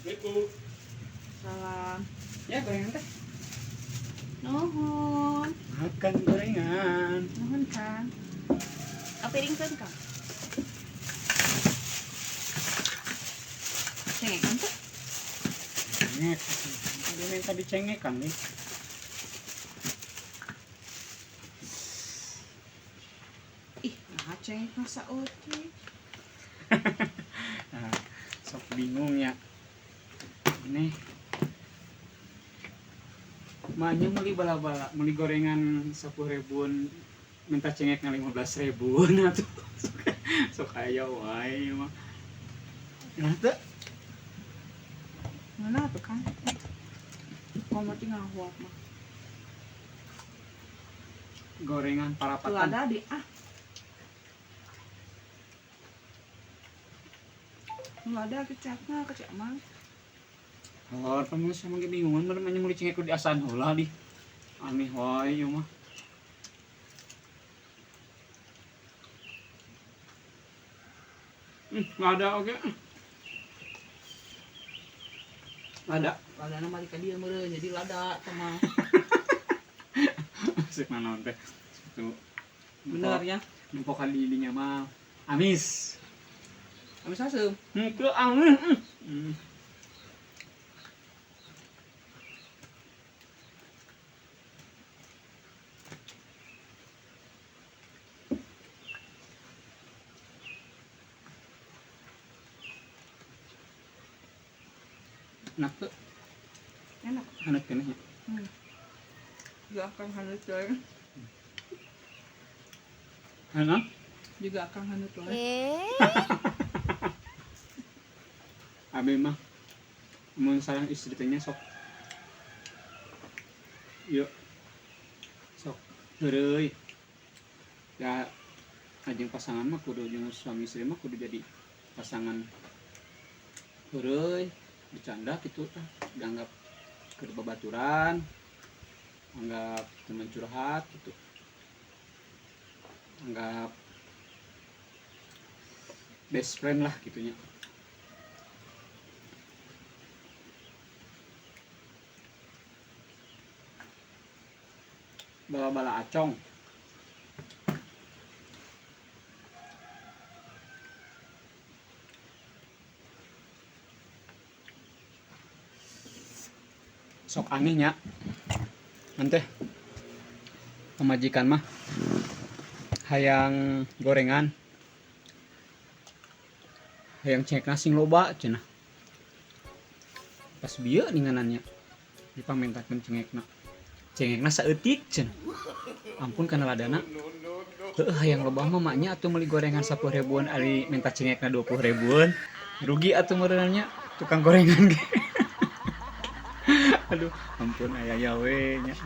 Assalamualaikum. Salam. Ya gorengan teh. Nuhun. Makan gorengan. Nuhun, Kang. Kapiringkeun, Kang. Cengekan tuh. Cengek. Tadi minta dicengekan nih. Ih, nah cengek masa oke. Nah, sok bingung ya. Ini maknya beli bala-bala, beli gorengan 10 ribuan, minta cengeknya 15 ribu. Nah tuh sok, sok aya wae mah. Nah tuh. Mana tuh, Kang? Kamu tinggal huap mah. Gorengan Tuh parapatan. ada di ah. Nggak ada kecapnya, kecap mah. Oh, pemirsa emang bingungan bener nya meuli cengek di asan heula di. Aneh wae ieu mah. Nggak ada oke. Ada. Lada nama di dia meureun jadi lada sama. Sik naon teh. Itu. Bener ya. Nempo kali dinya mah amis. Amis asem. Henteu amis. Enak tuh, Enak. haneut keneh nya. Juga akan haneut coy. Haneut? Juga akan haneut coy. Abi mah mun sayang istri teh nya sok yuk sok heureuy ya anjing pasangan mah kudu jeung suami istri mah kudu jadi pasangan heureuy bercanda gitu tah, dianggap keur babaturan, anggap teman curhat gitu, anggap best friend lah gitunya. Bala-bala acong sok anehnya nanti pamajikan mah hayang gorengan, hayang cengekna sing loba cenah, pas bieu ninganannya dipamentakeun cengekna, cengekna saeutik cenah, ampun kana ladana. Heuh, hayang loba mah maknya atuh meuli gorengan 10 ribuan ari minta cengekna 20 ribuan, rugi atuh meureunnya tukang gorengan ge. Aduh ampun, aya aya we nya.